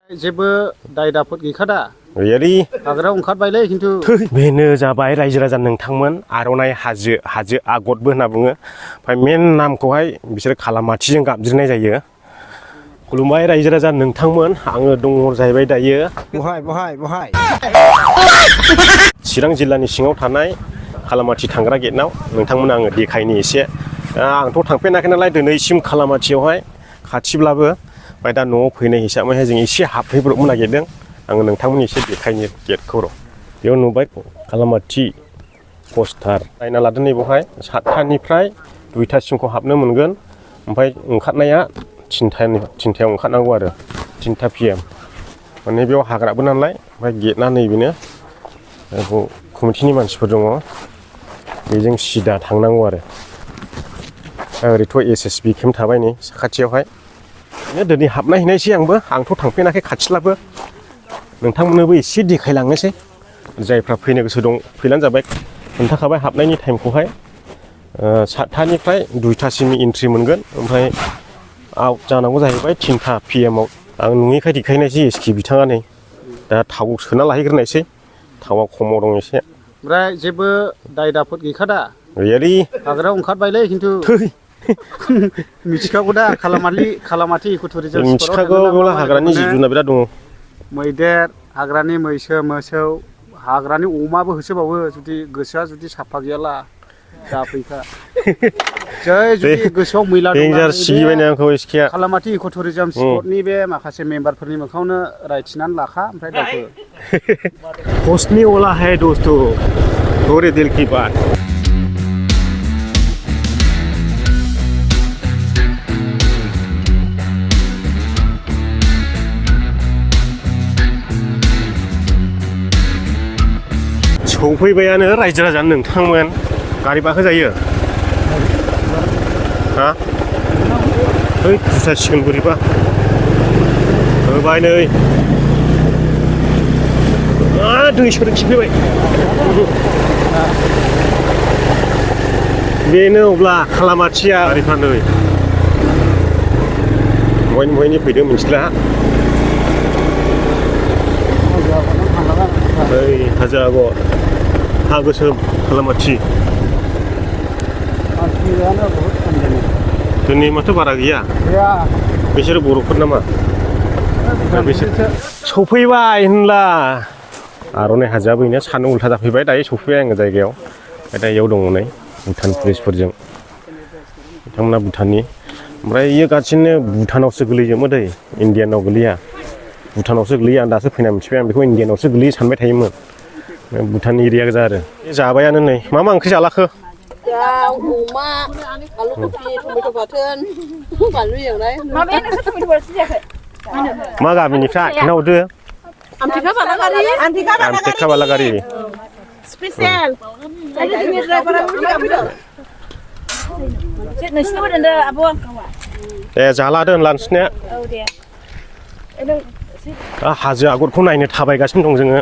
जेबो दाय दाफोद गैखादा गैयालै हाग्रायाव ओंखारबायलै खिन्थु बेनो जाबाय रायजो राजा नोंथांमोन आर'नाइ हाजो आगरबो होनना बुङो ओमफ्राय मेन नामखौहाय बिसोर खालामाथिजों गाबज्रिनाय जायो। खुलुमबाय रायजो राजा नोंथांमोन आङो दङ जाहैबाय दायो बहाय चिरां जिल्लानि सिङाव थानाय खालामाथि थांग्रा गेटनाव नोंथांमोन आङो देखायनि एसे आंथ' थांफेराखै नालाय दिनैसिम खालामाथियावहाय खाथिब्लाबो ओमफ्राय दा न'आव फैनाय हिसाबै जों एसे हाबफैब्रबनो नागिरदों आङो नोंथांमोननि एसे देखायनि गेटखौ र' बेयाव नुबाय खालामाथि पस्टार नायना लादों नैबावहाय 7थानिफ्राय 2थासिमखौ हाबनो मोनगोन ओमफ्राय ओंखारनाया 3थायाव ओंखारनांगौ आरो 3था PM माने बेयाव हाग्राबो नालाय ओमफ्राय गेटना नैबेनो कमिटिनि मानसिफोर दङ बेजों सिदा थांनांगौ आरो ओरैथ' SSB केम्प थाबाय नै साखाथियावहाय दिनै हाबनाय हैनायसै आंथ' थांफेराखै खाथिलाबो नोंथांमोननोबो एसे देखायलांनोसै जायफ्रा फैनो गोसो दं फैलानो जाबाय खोन्थाखाबाय हाबनायनि टाइमखौहाय 7थानिफ्राय 2थासिम एन्ट्रि मोनगोन ओमफ्राय आउट जानांगौ जाहैबाय 3था PM आव आं नुयैखाय देखायनायसै एसखि बिथाङा नै दा थाव सोना लाहैग्रोनायसै थावा खमाव दं एसे ओमफ्राय जेबो दाय दाफोद गैखादा गैयालै हाग्रायाव ओंखारबायलै खिन्थु मिथिखागौ दा खालामाथि इक'टुरिजम मिथिखागौ बेयाव हाग्रानि जिब जुनार बिराद दङ मैदेर हाग्रानि मैसो मोसौ हाग्रानि अमाबो होसोबावो जुदि गोसोआ जुदि साफा गैयाला जाफैखा जै जुदि गोसोआव मैला दं खालामाथि इक'टुरिजम स्पटनि बे माखासे मेम्बारफोरनि मोखाङावनो रायथिनानै लाखा ओमफ्राय दावखो हस्टनि वाला है दोस्तो थोड़े दिल की बात सौफैबायानो रायजो राजा नोंथांमोन गारि बाखो जायो हा ओइ जुथासिगोन बोरैबा होबाय नै दै सोरखि खिफैबाय बेनो अब्ला खालामाथिया गारिफ्रा नै बहायनि फैदों मिथिला ओइ हाजो आगर हा गोसोम खालामाथि दिनै माथो बारा गैया बिसोर बर'फोर नामा बिसोर सफैबाय होनला आर'नाइ हाजोआ बैनो सानो उल्था जाफैबाय दायो सफैबाय आङो जायगायाव दा इयाव दङ नै भुटान पुलिसफोरजों बिथांमोना भुटाननि ओमफ्राय इयो गासिनो भुटानावसो गोलैजोबो दै इण्डियानाव गोलैया भुटानावसो गोलैयो आं दासो फैना मिथिबाय आं बेखौ इण्डियानावसो गोलैयो सानबाय थायोमोन भुटान एरिया गोजा आरो जाबायानो नै मा ओंख्रि जालाखो दाउ अमा आलु कफि टमेट' बाथोन बानलु एवनाय मा गामिनिफ्राय खोन्थाहरदो आमटेका बालागारि स्पेसियेल नोंसिनिबो दोनदो आब' दे जाला दोन लानोसैने हाजो आगरखौ नायनो थाबायगासिनो दं जोङो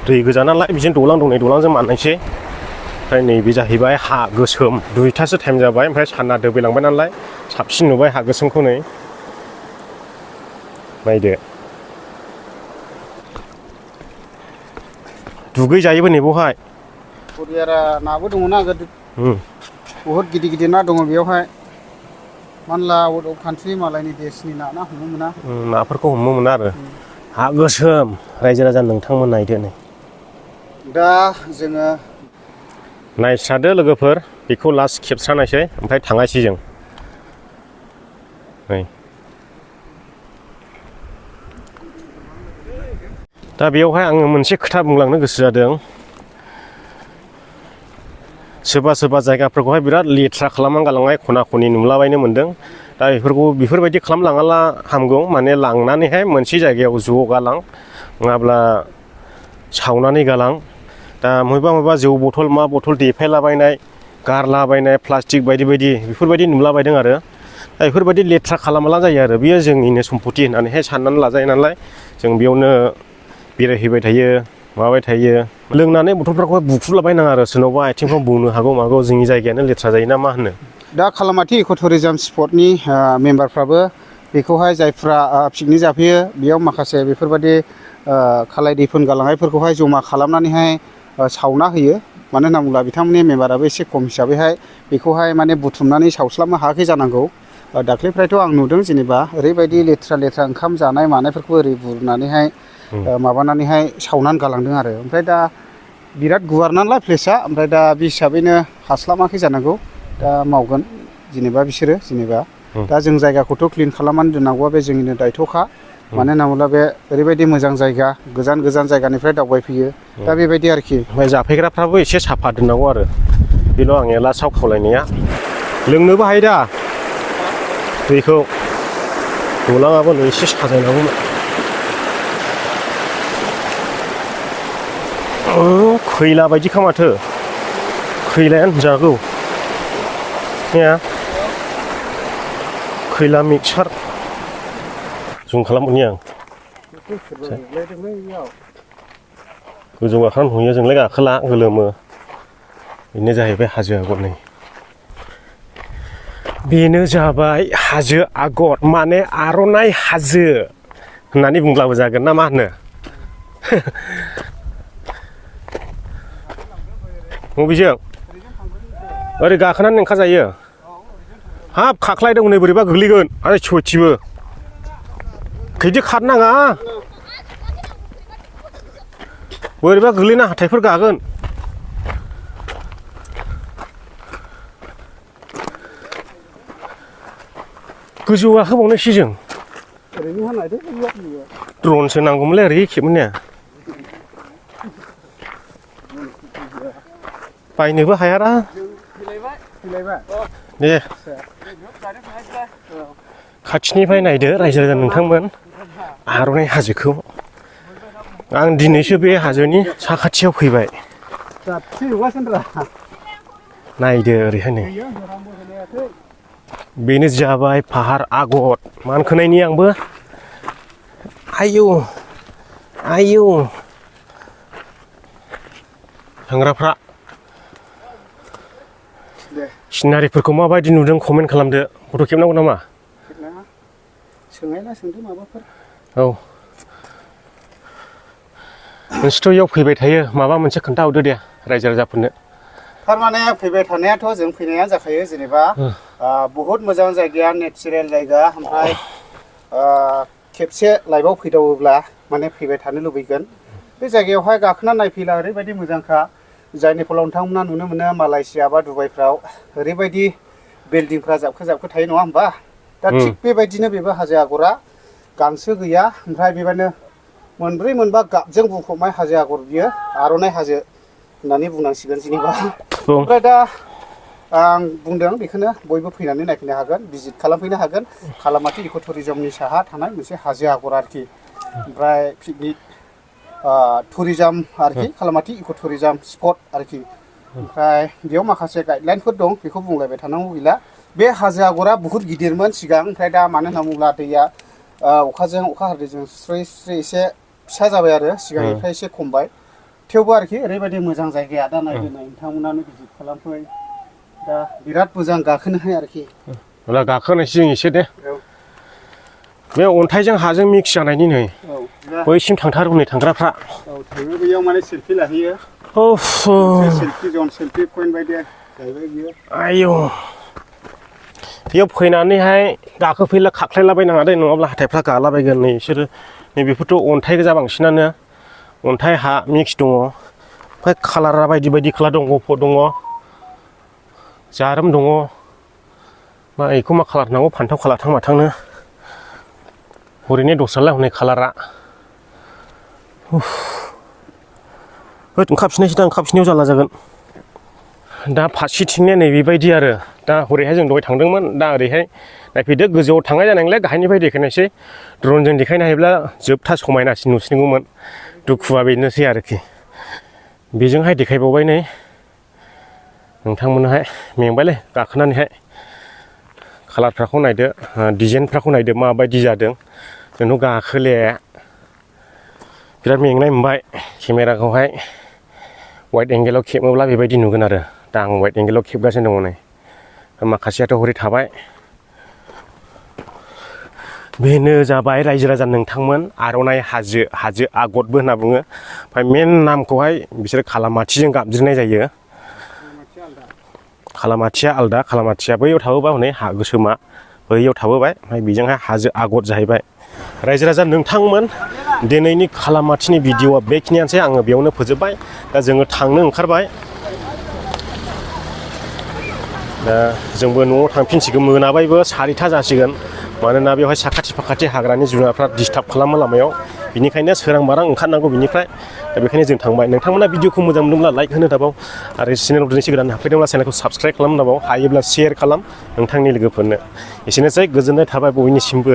दै गोजा नालाय बिदिनो दलां दं नै दलांजों माननायसै ओमफ्राय नैबे जाहैबाय हा गोसोम 2थासो टाइम जाबाय ओमफ्राय साना दोबैलांबाय नालाय साबसिन नुबाय हा गोसोमखौ नै नायदो दुगै जायोबो नै बेवहाय बरियारा नाबो दङना बहुद गिदिर ना दङ बेयावहाय मानला आउट अफ कान्ट्रि मालायनि देशनि ना हमनो मोना नाफोरखौ हमनो मोना आरो हा गोसोम रायजो राजा नोंथांमोन नायदो नै दा जोङो नायस्रादो लोगोफोर बेखौ लास्ट खेबस्रानायसै ओमफ्राय थांनायसै जों नै दा बेयावहाय आङो मोनसे खोथा बुंलांनो गोसो जादों सोरबा जायगाफोरखौहाय बिराद लेथ्रा खालामनानै गालांनाय खना खनि नुलाबायनो मोन्दों दा बेफोरबायदि खालामलाङाला हामगौ माने लांनानैहाय मोनसे जायगायाव ज' गालां नङाब्ला सावनानै गालां दा बबेबा जौ बथल मा बथल देफायलाबायनाय गारलाबायनाय प्लास्टिक बायदि बेफोरबायदि नुलाबायदों आरो दा बेफोरबायदि लेथ्रा खालामला जायो आरो बेयो जोंनिनो सम्पति होननानैहाय साननानै लाजायो नालाय जों बेयावनो बेरायहैबाय थायो माबाय थायो लोंनानै बथलफोरखौहाय बुख्रुबलाबायनाङा आरो सोरनावबा आथिंफ्राव बौनो हागौ मागौ जोंनि जायगायानो लेथ्रा जायो ना मा होनो दा खालामाथि इक'टुरिजम स्पटनि मेम्बारफ्राबो बेखौहाय जायफ्रा पिकनिक जाफैयो बेयाव माखासे बेफोरबायदि खालाय दैफोन गालांनायफोरखौहाय जमा खालामनानैहाय सावना होयो मानो होनना बुङोब्ला बिथांमोननि मेम्बाराबो एसे खम हिसाबैहाय बेखौहाय माने बुथुमनानै सावस्लाबनो हायाखै जानांगौ दाख्लैफ्रायथ' आं नुदों जेनेबा ओरैबायदि लेथ्रा ओंखाम जानाय मानायफोरखौ ओरै बुरनानैहाय माबानानैहाय सावनानै गालांदों आरो ओमफ्राय दा बिराद गुवार नालाय प्लेसआ ओमफ्राय दा बे हिसाबैनो हास्लाबाखै जानांगौ दा मावगोन जेनेबा बिसोरो जेनेबा दा जों जायगाखौथ' क्लिन खालामनानै दोननांगौआ बे जोंनिनो दायथ'खा मानो होनना बुङोब्ला बे ओरैबायदि मोजां जायगा गोजान जायगानिफ्राय दावबायफैयो दा बेबायदि आरोखि ओमफ्राय जाफैग्राफ्राबो एसे साफा दोननांगौ आरो बेल' आंनिया लास्टआव खावलायनाया लोंनोबो हायो दा दैखौ दलाङाबो एसे साजायनांगौमोन खैला बायदिखा माथो खैलायानो होनजागौ खैला मिक्सार जुम खालामबोनि आं गोजौ गाखोनानै नुयो जोंलाय गाखोला गोलोमो बेनो जाहैबाय हाजो आगर नै बेनो जाबाय हाजो आगर माने आर'नाइ हाजो होननानै बुंब्लाबो जागोन ना मा होनो बबेजों ओरै गाखोनानै ओंखारजायो हाब खाख्लायदों नै बोरैबा गोग्लैगोन आरो सयथिबो खैदि खारनो नाङा बोरैबा गोग्लैना हाथायफोर गागोन गोजौ गाखोबावनोसै जों द्रनसो नांगौमोनलै ओरै खेबनो बायनोबो हायारा दे खाथिनिफ्राय नायदो रायजो राजा नोंथांमोन आर'नाइ हाजोखौ आं दिनैसो बे हाजोनि साखाथियाव फैबाय नायदो ओरैहाय नै बेनो जाबाय फाहार आगर मानखोनायनि आंबो आयौ थांग्राफ्रा सिनारिफोरखौ माबायदि नुदों कमेन्ट खालामदो फट' खेबनांगौ नामा सोंदो माबाफोर औ नोंसोरथ' इयाव फैबाय थायो माबा मोनसे खोन्थाहरदो दे रायजो राजाफोरनो थारमाने फैबाय थानायाथ' जों फैनाया जाखायो जेनेबा बहुत मोजां जायगाया नेचारेल जायगा ओमफ्राय खेबसे लाइफआव फैदावोब्ला माने फैबाय थानो लुबैगोन बे जायगायावहाय गाखोना नायफैला ओरैबायदि मोजांखा जायनि फलाव नोंथांमोना नुनो मोनो मालयसिया बा दुबाइफ्राव ओरैबायदि बिल्डिंफ्रा जाबखो थायो नङा होमबा दा थिग बेबायदिनो बेबो हाजो आगरा गांसो गैया ओमफ्राय बेबायदिनो मोनब्रै मोनबा गाबजों बुंफबनाय हाजो आगर बियो आर'नाइ हाजो होननानै बुंनांसिगोन जेनेबा ओमफ्राय दा आं बुंदों बेखौनो बयबो फैनानै नायफैनो हागोन भिजिट खालामफैनो हागोन खालामाथि इक' टुरिजमनि साहा थानाय मोनसे हाजो आगर आरोखि ओमफ्राय पिकनिक टुरिजम आरोखि खालामाथि इक' टुरिजम स्पट आरोखि ओमफ्राय बेयाव माखासे गाइडलाइनफोर दं बेखौ बुंलायबाय थानांगौ गैला बे हाजो आगरा बहुत गिदिरमोन सिगां ओमफ्राय दा मानो होनना बुङोब्ला दैया अखा हादैजों सुस्रै एसे फिसा जाबाय आरो सिगांनिफ्राय एसे खमबाय थेवबो आरोखि ओरैबायदि मोजां जायगाया दा नायदो नोंथांमोनानो भिजिट खालामफै दा बिराद मोजां गाखोनोहाय आरोखि अब्ला गाखोनायसै जों एसे दे बे अन्थाइजों हाजों मिक्स जानायनि नै बैसिम थांथारगौ नै थांग्राफ्रा थाङो बैयाव माने सेल्फि लाहैयो सेल्फि जन सेल्फि पइन्ट बायदि जाहैबाय बियो आयौ बेयाव फैनानैहाय गाखोफैला खाख्लायलाबायनाङा दे नङाब्ला हाथायफ्रा गालाबायगोन नै बिसोरो नैबेफोरथ' अन्थाइ गोजा बांसिनानो अन्थाइ हा मिक्स दङ ओमफ्राय कालारा बायदि कालार दङ गुफुर दङ जारोम दङ मा बेखौ मा कालार नांगौ फान्थाव कालारथां माथांनो हरैनो दस्रालाय हनै कालारा ओंखारफिननायसै दा ओंखारफिननायाव जारला जागोन दा फारसेथिंनिया नै बेबायदि आरो दा हरैहाय जों दहाय थांदोंमोन दा ओरैहाय नायफैदो गोजौआव थांनाय जानायलाय गाहायनिफ्राय देखायनायसै ड्रनजों देखायनो हायोब्ला जोबथा समायनासिन नुसिनगौमोन दुखुआ बेनोसै आरोखि बेजोंहाय देखायबावबाय नै नोंथांमोनहाय मेंबायलै गाखोनानैहाय कालारफ्राखौ नायदो डिजाइनफ्राखौ नायदो माबायदि जादों जोंथ' गाखोले बिराद मेंनाय मोनबाय केमेराखौहाय वाइड एंगेलाव खेबोब्ला बेबायदि नुगोन आरो दा आं वाइड एंगेलाव खेबगासिनो दङ नै माखासेयाथ' हरै थाबाय बेनो जाबाय रायजो राजा नोंथांमोन आर'नाइ हाजो आगरबो होनना बुङो ओमफ्राय मेन नामखौहाय बिसोर खालामाथिजों गाबज्रिनाय जायो खालामाथिया आलदा खालामाथिया बैयाव थाबोबा हनै हा गोसोमा बैयाव थाबोबाय ओमफ्राय बेजोंहाय हाजो आगर जाहैबाय रायजो राजा नोंथांमोन दिनैनि खालामाथिनि भिडिअआ बेखिनियानोसै आङो बेयावनो फोजोबबाय दा जोङो थांनो ओंखारबाय दा जोंबो न'आव थांफिनसिगोन मोनाबायबो 4टा जासिगोन मानोना बेवहाय साखाथि फाखाथि हाग्रानि जुनारफ्रा डिस्टार्ब खालामो लामायाव बिनिखायनो सोरां बारां ओंखारनांगौ बिनिफ्राय दा बेखायनो जों थांबाय नोंथांमोना भिडिअखौ मोजां मोनदोंब्ला लाइक होनो दाबाव आरो चेनेलाव दिनैसो गोदान हाबफैदोंब्ला चेनेलखौ साबस्क्राइब खालाम दाबाव हायोब्ला शेयार खालाम नोंथांनि लोगोफोरनो एसेनोसै गोजोननाय थाबाय बयनिसिमबो